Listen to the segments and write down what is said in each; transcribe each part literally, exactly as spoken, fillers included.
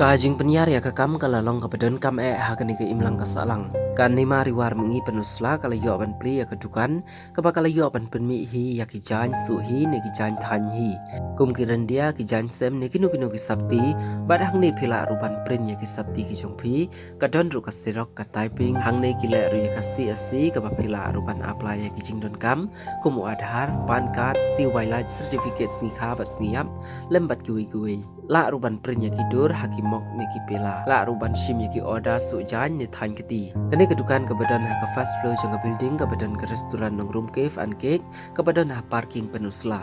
Ka jingpynïar ïa ka kam ka la long kaba donkam eh ha kane ka imlang ka sahlang. Ka Neima Riwar Myngi Pynursla ka la ïoh ban plie ïa ka dukan kaba ka la ïoh ban pynmih hi ïa ki jaiñ suh hi ne ki jaiñ thaiñ hi, kum ki ryndia, ki jaiñ sem ne kino kino ki sopti. Bad hangne phi lah ruh ban print ïa ki sopti ki jong phi. Ka don ruh ka xerox, ka typing, hangne ki leh ruh ïa ka C S C kaba phi lah ruh ban apply ïa ki jingdonkam kum u Aadhaar, PAN card, C Y Light certificate, sngi kha bad sngi ïap, lem bad kiwei kiwei. Lah ruh ban print ïa ki dur ha ki mok ne ki pela. Lah ruh ban shim ïa ki order suh jaiñ ne thaiñ kti. Kane ka dukan kaba don ha ka first floor jong ka building kaba don ka restaurant Nongrum Cafe and Cake kaba don ha parking Pynursla.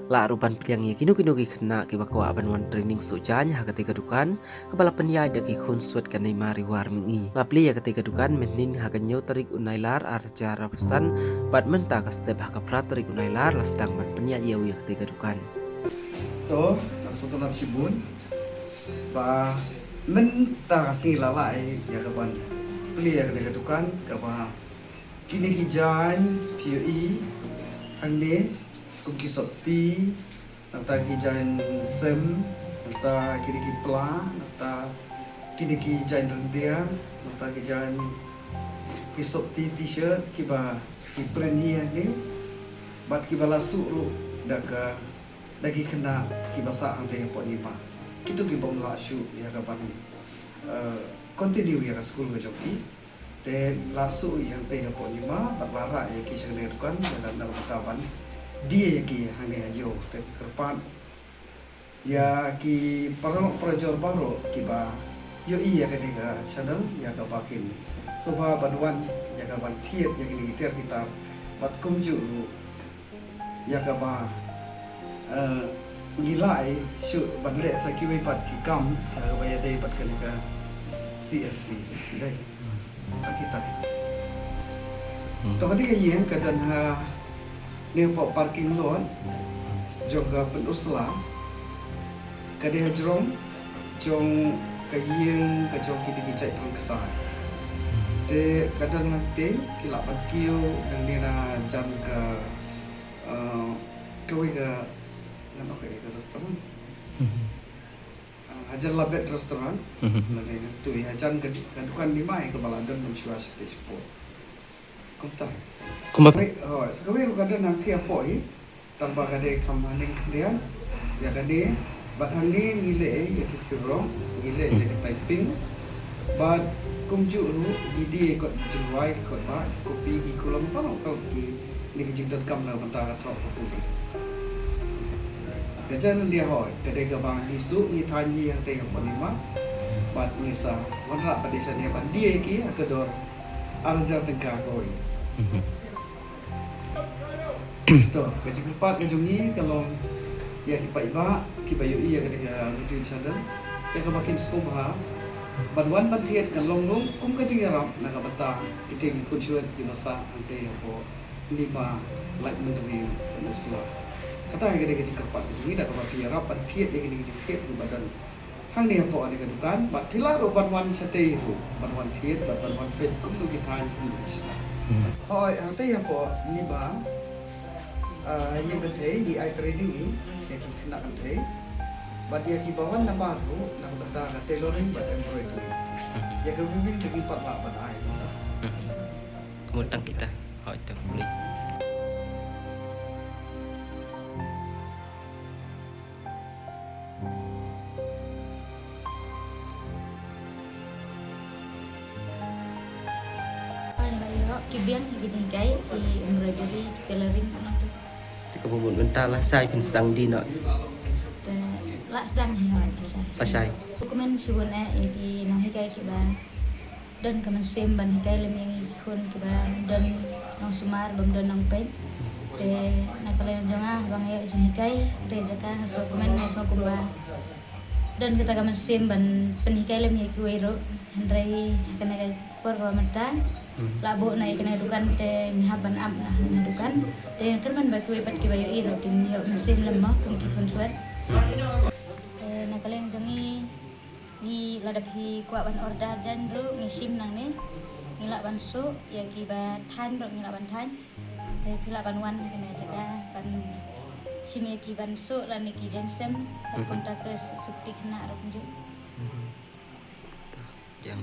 Lah ruh ban pdiang ïa kino kino ki khynnah kiba kwah ban wan training suh jaiñ ha kate ka dukan kaba la pynïaid da ki khunswet ka Neima Riwar Myngi. La plie ïa kate ka dukan mynhynnin ha ka hynñiew tarik u Nailar ar hajar arphew san bad mynta ka step ha ka phra tarik u Nailar la sdang ban pynïaid ïa u ïa kate ka dukan. To, nga sngewtynnat shibun ba mynta ka sngi la lah ïa ka ban plie ïa kane ka dukan kaba kine ki jaiñ phi ïohi hangne kum ki sopti, nangta ki jaiñ sem, nangta kine ki pla, nangta kine ki jaiñ ryndia, nangta ki jaiñ ki sopti t-shirt kiba ki print hi hangne bad kiba la suh ruh da ka da ki khynnah kiba sah hangtei hapoh Neima. Kito ki bym lah shuh ïa ka ban, eh, continue ïa ka skul ka jong ki. Te la suh ïa hangtei hapoh Neima bad la rah ïa ki sha kane ka dukan ïa ka na ka bynta ban die ïa ki hangne ha ïew. Te kyrpad ïa ki paralok parajor baroh kiba ïohi ïa kane ka channel ïa kaba kin sngewbha ban wan ïa ka ban thied ïa kine ki tiar ki tar bad kumjuh ruh ïa kaba, eh, ngi lah shuh ban leh sa kiwei pat ki kam ïa kaba ïadei bad kane ka C S C. Dei. Pat kita. Hmm. To kane ka ïing ka don ha ne hapoh parking lot jong ka Pynursla. Ka dei ha jrong jong ka ïing ka jong kine ki jait rangksai. Te ka don hangtei, phi lah ban kiew nangne na jan ka, uh, kawei ka, ngan ong ka, ka restaurant. Mhm. Uh, Hajan Labet Restaurant. Mhm. Lane tu hajan ka, ka dukan Neima kaba la don mynshuwa shatei shapoh. Kumta. Kumba. Wei, oh, sa kawei ruh ka don hangtei hapoh hi. Tang ba ka dei kham haneng khyndiat ïa kane. Bad hangne ngi leh ïa ki xerox, ngi leh ïa ki typing. Bad kumjuh ruh ngi die kot jingrwai, ki kot ba, ki kopi, ki kolom, tang ka ki ne ki jingdonkam na bynta ka thok ka pule. Ka jan ndia hoi ka dei kaba ngi suh ngi thaiñ hi hangtei hapoh Neima. Bad ngi sa wanrah pat ïa shane ban die ïa ki ha ka dor ar hajar tyngka kawei. Mhm. To, ka jingkyrpad ka jong ngi ka long ïa ki paidbah kiba ïohi ïa kane ka video channel ïa kaba kin sngewbha ban wan ban thied, kan long ruh kum ka jingïarap na ka bynta kito ki khun shuh kiba sah hangtei hapoh Neima Laitumkhrah Pynursla. Kata hi ka dei ka jingkyrpad ka jong ngi da kaba phi ïarap ban thied ïa kine ki jingthied kiba don hangne hapoh kane ka dukan, bad phi lah ruh ban wan shatei ruh ban wan thied bad ban wan peit kumno ki thaiñ kumno ki shna. Hmm. Hooid, hangtei hapoh Neima, ah, ïing kynthei ngi ai training hi ïa ki khynnah kynthei bad ïa kiba wan namar ruh na ka bynta ka tailoring bad embroidery. Hmm. Ïa ka weaving te ngi pat lah ban ai mynta. Hmm. Kumta kita. Hooid, tang boleh. Ki biang ki jinghikai, ki embroidery, ki tailoring. Te kaba mut mynta lashai phin sdang die noh? Te la sdang hi, hooid, lashai. Lashai. Kumne shibun eh ïa ki nonghikai kiba don ka mynsiem ban hikai lem ïa ngi ki khun kiba don nongsumar, bym don nongpeit. Te na ka liang jong nga ba nga ïoh jinghikai, te jaka nga sngewkmen, nga sngew kumba don kata ka mynsiem ban pynhikai lem ïa kiwei ruh. Hynrei ha kane ka por kaba mynta, hmm, la buh na ïa kane ka dukan te ngi hap ban ap na kane ka dukan. Te nga kyrmen ba kiwei pat kiba ïohi ruh kin ïoh mynsiem lem mo kum ki khun swet. Hmm. Te na ka liang jong ngi, ngi lada phi kwah ban order jaiñ ruh ngi shim nangne. Ngi lah ban suh ïa kiba thaiñ ruh ngi lah ban thaiñ. Te phi lah ban wan ha kane ka jaka ban shim ïa ki ban suh lane ki jaiñ sem. Bad, mhm, kumta khreh sopti khynnah ruh kumjuh. Yang